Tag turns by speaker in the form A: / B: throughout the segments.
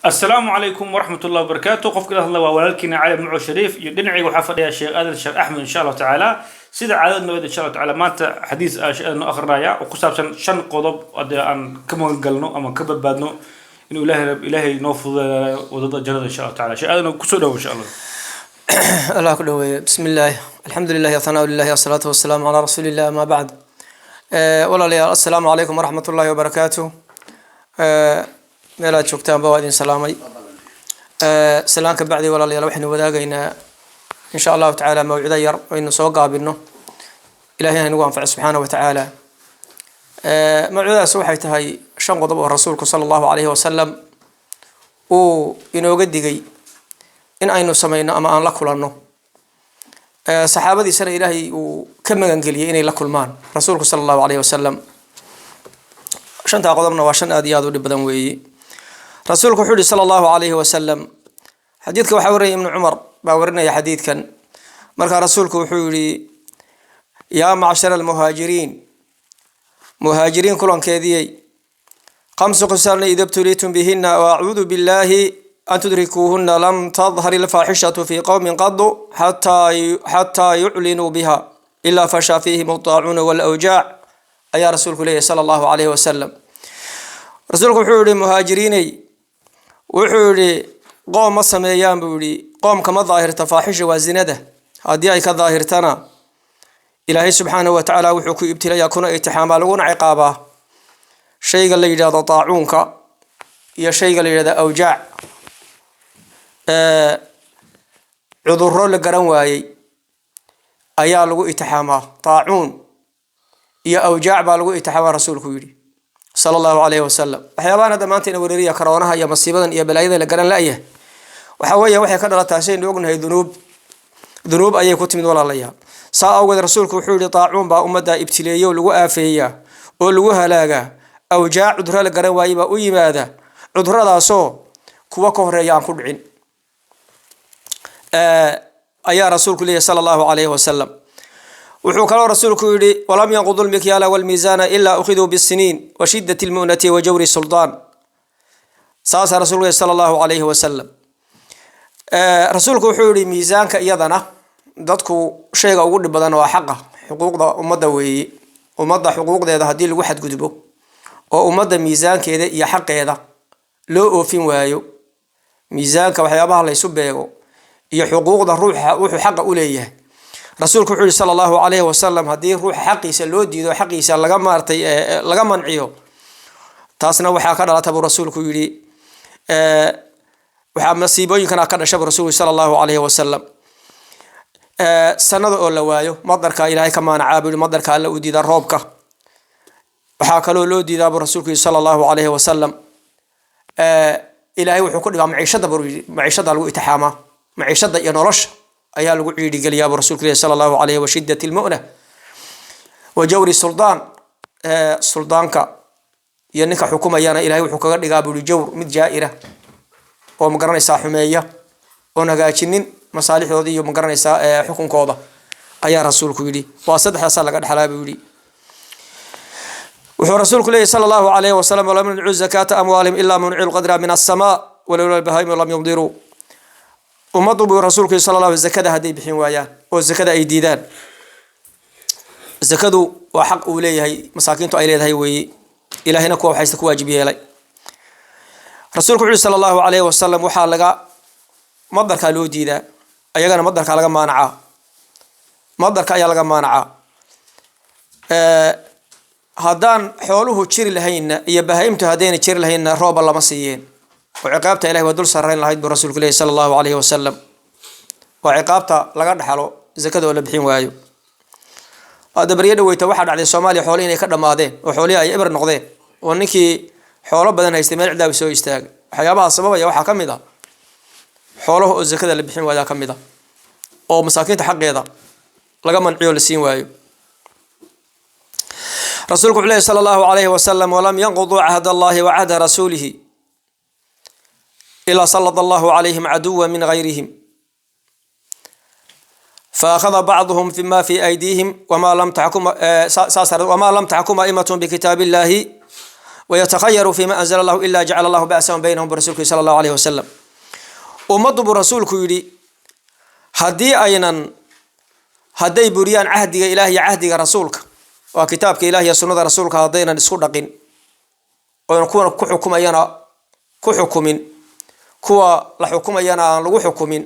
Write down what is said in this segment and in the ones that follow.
A: Asalaamu calaykum waraxmat ullahi wabarakaatu. Qofka ila hadla waa walaalkiina Cali Muco Shariif, iyo dhinacayga waxaa fadhiya Sheekh Aadan Sheekh Axmed, insha Allahu tacaala. Sida caadada nabad, insha Allahu tacaala, maanta xadiis aa Sheekh Aadan noo akhrinaya oo ku saabsan shan qodob haddii aan ka magan galno ama ka badbaadno inuu Ilaahay noo fududeeyo wadada jannada, insha Allahu tacaala. Sheekh Aadan, kusoo dhawo, insha Allah.
B: Allah ku dhaweeye. Bismi illaahi, alxamdu lilahi, athanaa lilahi, asalaatu wasalaamu calaa rasuuli illah, amaa bacd. Walaalayaal, assalaamu calaykum waraxmat ullahi wabarakaatu. Meelaad joogtaanba waa idin salaamay. Salaan ka bacdi, walaalayaal, waxaynu wadaagaynaa, insha Allahu tacaala, mawcido yar aynu soo gaabino. Ilahay ha nagu anfaco subxaana wa tacaala. Mawcidadaas waxay tahay shan qodob oo Rasuulku sala Allahu calayhi wasalam uu inooga digay in aynu samayno ama aan la kulanno. Saxaabadiisana Ilaahay uu ka magangeliyey inay la kulmaan Rasuulku sala Allahu calayhi wasalam. Shantaa qodobna waa shan aad iyo aad u dhib badan weeye. Rasuulku wuxuu yihi sala Allahu calayhi wasalam, xadiidka waxaa warinaya Ibnu Cumar baa warinaya xadiidkan. Markaa Rasuulku wuxuu yihi: "Yaa macshara almuhaajiriin, muhaajiriin kulankeediyey, khamsu khisalna ida btuliitum bihina wa acuudu billahi an tudrikuuhuna, lam tadhar ilfaaxishatu fi qowmin qadu xataa yuclinuu biha ilaa fashaa fiihim aldaacuuna walawjaac," ayaa Rasuulku leeyahy sala Allahu calayhi wasalam. Rasuulku wuxuu yihi: "Muhaajiriiney," wuxuu yihi, "qoom ma sameeyaan," buu yihi, "qoom kama daahirta faaxisha," waa zinada. "Haddii ay ka daahirtana, Ilaahay subxaanahu wa tacaala wuxuu ku ibtilayaa kuna itixaamaa laguna ciqaabaa shayga la yidhahdo daacuunka iyo shayga la yidhahdo awjaac, cudurro la garan waayey ayaa lagu itixaamaa. Daacuun iyo awjaac baa lagu itixaamaa," Rasuulku yidhi sala Allahu calayhi wasalam. Waxyaabahan hadda maanta ina wereeriya, karoonaha iyo masiibadan iyo balaayadan la garan la-yahay, waxa weeya waxay ka dhalataa, saynu ognahay, dunuub. Dunuub ayay ku timid, walaalayaal. Saa awgeed Rasuulku wuxuu yihi: "Daacuun baa ummaddaa ibtileeyo o lagu aafeeyaa oo lagu halaagaa. Awjaac, cudurro la garan waayey baa u yimaada, cuduradaasoo kuwa ka horeeya aan ku dhicin," ayaa Rasuulku leeyahy sala Allahu calayhi wasalam. Wuxuu kaloo Rasuulku yihi: "Walam yanqudu lmikyaala walmiisaana ilaa ukhiduu bisiniin wa shiddati lmu'nati wa jawri suldaan." Saasaa Rasuulku leeyahy sala Allahu calayhi wasalam. Rasuulku wuxuu yihi: miisaanka iyadana dadku shayga ugu dhib badan waa xaqa, xuquuqda ummadda weeye. Ummadda xuquuqdeeda haddii lagu xadgudbo oo ummadda miisaankeeda iyo xaqeeda loo oofin waayo, miisaanka waxyaabaha laysu beego iyo xuquuqda ruuxa wuxuu xaqa u leeyahay, Rasuulku wuxuu yihi sala Allahu calayhi wasalam, haddii ruuxa xaqiisa loo diido, xaqiisa laga maartay laga manciyo, taasna waxaa ka dhalata, buu Rasuulku yidhi, waxaa masiibooyinkana ka dhasha, buu Rasuulku sala Allahu calayhi wasalam, sanada oo la waayo, madarka Ilaahay ka maanacaa, buu yihi, madarka Alla u diidaa roobka. Waxaa kaloo loo diidaa, buu Rasuulku yihi sala Allahu calayhi wasalam, Ilaahay wuxuu ku dhigaa maciishada, buu yidhi, maciishada lagu itixaamaa, maciishada iyo nolosha ayaa lagu ciidhigeliyaa, buu Rasuulku leeyahy sala Allahu calayhi. Wa shiddati lmu'na wa jawri suldaan, suldaanka iyo ninka xukumayana Ilahay wuxuu kaga dhigaa, buu yihi, jawr, mid jaa'ira oo magaranaysaa xumeeya oon hagaajinin masaalixdooda iyo magaranaysaa xukunkooda, ayaa Rasuulku yidhi. Waa saddexdaasaa laga dhexlaa, buu yidhi. Wuxuu Rasuulku leeyahy sala Allahu calayhi wasalam: "Walam yamnacuu zakaata amwaalihim ilaa municuu lqadra min asamaa walowla albahaa'imu lam yumdiruu." Ummaddu, buu Rasuulku yihi sala Allah, zakada hadday bixin waayaan oo zakada ay diidaan. Zakadu waa xaq uu leeyahay, masaakiintu ay leedahay weeye, Ilaahayna kuwa waxaysta ku waajib yeelay. Rasuulku wuxu uhi sala Allahu calayhi wasalam, waxaa laga madarkaa loo diidaa ayagana, madarkaa laga maanacaa, madarka ayaa laga maanacaa. Haddaan xooluhu jiri lahaynna iyo bahaimtu haddayna jiri lahaynna, rooba lama siiyeen oo ciqaabta Ilahay waa dul sarreyn lahayd, buu Rasuulku leeyahy sala Allahu calayhi wasalam. Waa ciqaabta laga dhaxlo zakada oo la bixin waayo. Hadda baryo dhaweyta waxaa dhacday Soomaaliya xoolihi inay ka dhammaadeen oo xoolihii ay eber noqdeen, oo ninkii xoolo badan haystay meel cidlaabi soo istaagay. Waxyaabaha sababaya waxaa ka mid ah xoolaha oo zakada la bixin waayaa ka mid ah, oo masaakiinta xaqeeda laga manciyo, la siin waayo. Rasuulku wuxuu lehy sala Allahu calayhi wasalam: "Walam yanquduu cahd Allahi wa cahda rasuulihi ilaa salada Allahu calayhim caduwa min gayrihim faakhada bacduhum fima fi aydiihim wama lam taxkum, saas, wama lam taxkum a'imatun bikitaab illahi." wayatakhayaruu fima anzala allahu ila jacala allahu ba'sahum baynahum, buu rasuulku yihi sala Allahu alayhi wasalam. Ummaddu, buu rasuulku yidhi, haddii aynan hadday buriyaan cahdiga Ilaah iyo cahdiga rasuulka, waa kitaabka Ilaah iyo sunnada rasuulka, haddaynan isku dhaqin oynan kuwana ku xukumayana ku xukumin, kuwa la xukumayana aan lagu xukumin,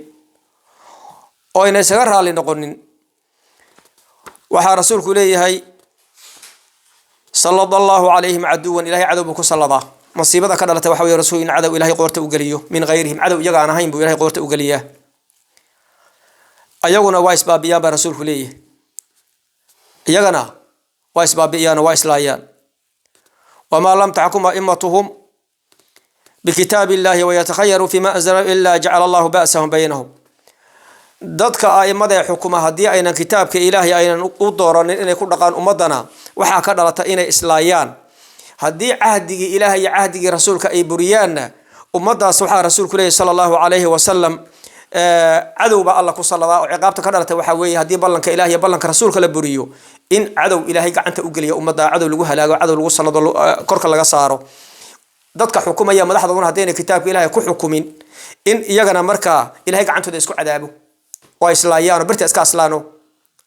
B: oo ayna isaga raalli noqonin, waxaa rasuulku leeyahay: sallada Allahu calayhim caduwan, Ilahay cadow buu ku salladaa. Masiibada ka dhalata waxa wey rasul in cadow Ilahay qoorta u geliyo, min ghayrihim, cadow iyaga aan ahayn buu Ilahay qoorta u geliyaa, ayaguna waa isbaabiyaan baa rasuulku leeyahay. Iyagana waa isbaabi'iyaan oo waa islaayaan. Wamaa lam taxkum a'imatuhum bikitaab illahi wayatakhayaruu fima anzala ila jacala Allahu ba'sahum baynahum. Dadka a'imada ee xukuma haddii aynan kitaabka Ilaahay aynan u dooranin inay ku dhaqaan ummadana, waxaa ka dhalata inay islaayaan. Haddii cahdigii Ilaah iyo cahdigii rasuulka ay buriyaanna, ummaddaas waxaa rasuulku leeyahy sala Allahu calayhi wasalam, cadow baa Alla ku salladaa, oo ciqaabta ka dhalata waxaa weeye haddii ballanka Ilaah iyo ballanka rasuulka la buriyo in cadow Ilaahay gacanta u geliyo ummadda, cadow lagu halaago, cadow lagu sallado, korka laga saaro. Dadka xukumaya madaxdooduna haddayna kitaabka Ilaahay ku xukumin, in iyagana markaa Ilahay gacantooda isku cadaabo oo islaayaan oo birta iska aslaano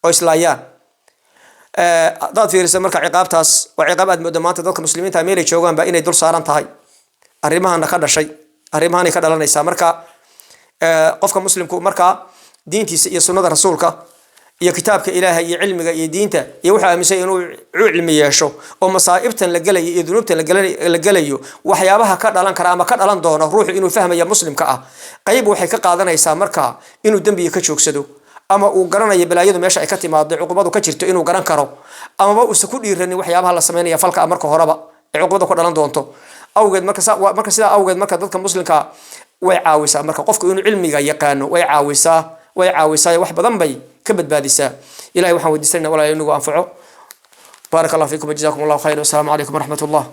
B: oo islaayaan. Haddaad fiirisa marka, ciqaabtaas waa ciqaab aad moodo maanta dadka muslimiinta meelay joogaanba inay dul saaran tahay. Arrimahana ka dhashay, arrimahanay ka dhalanaysaa. Marka qofka muslimku markaa diintiisa iyo sunnada rasuulka iyo kitaabka Ilaahay iyo cilmiga iyo diinta iyo wuxuu aaminsan inuu u cilmi yeesho, oo masaa'ibtan la gelayo iyo dunuubtan la gelayo waxyaabaha ka dhalan kara ama ka dhalan doono ruuxu inuu fahmaya muslimka ah, qayb waxay ka qaadanaysaa markaa inuu dembiga ka joogsado, ama uu garanayo balaayadu meesha ay ka timaado, cuqubadu ka jirto inuu garan karo, amaba uusan ku dhiiranin waxyaabaha la sameynaya falka marka horeba ee cuqubada ku dhalan doonto awgeed. Marka marka sidaa awgeed marka dadka muslimka way caawisaa. Marka qofku inuu cilmiga yaqaano way caawisaa, way caawisaa, wax badan bay ka badbaadisaa. Ilahay waxaan weydiisanayna, walaal, inagu anfaco. Baaraka Allah fiikum, jazakum Allahu khayr, wasalaamu calaykum waraxmat Allah.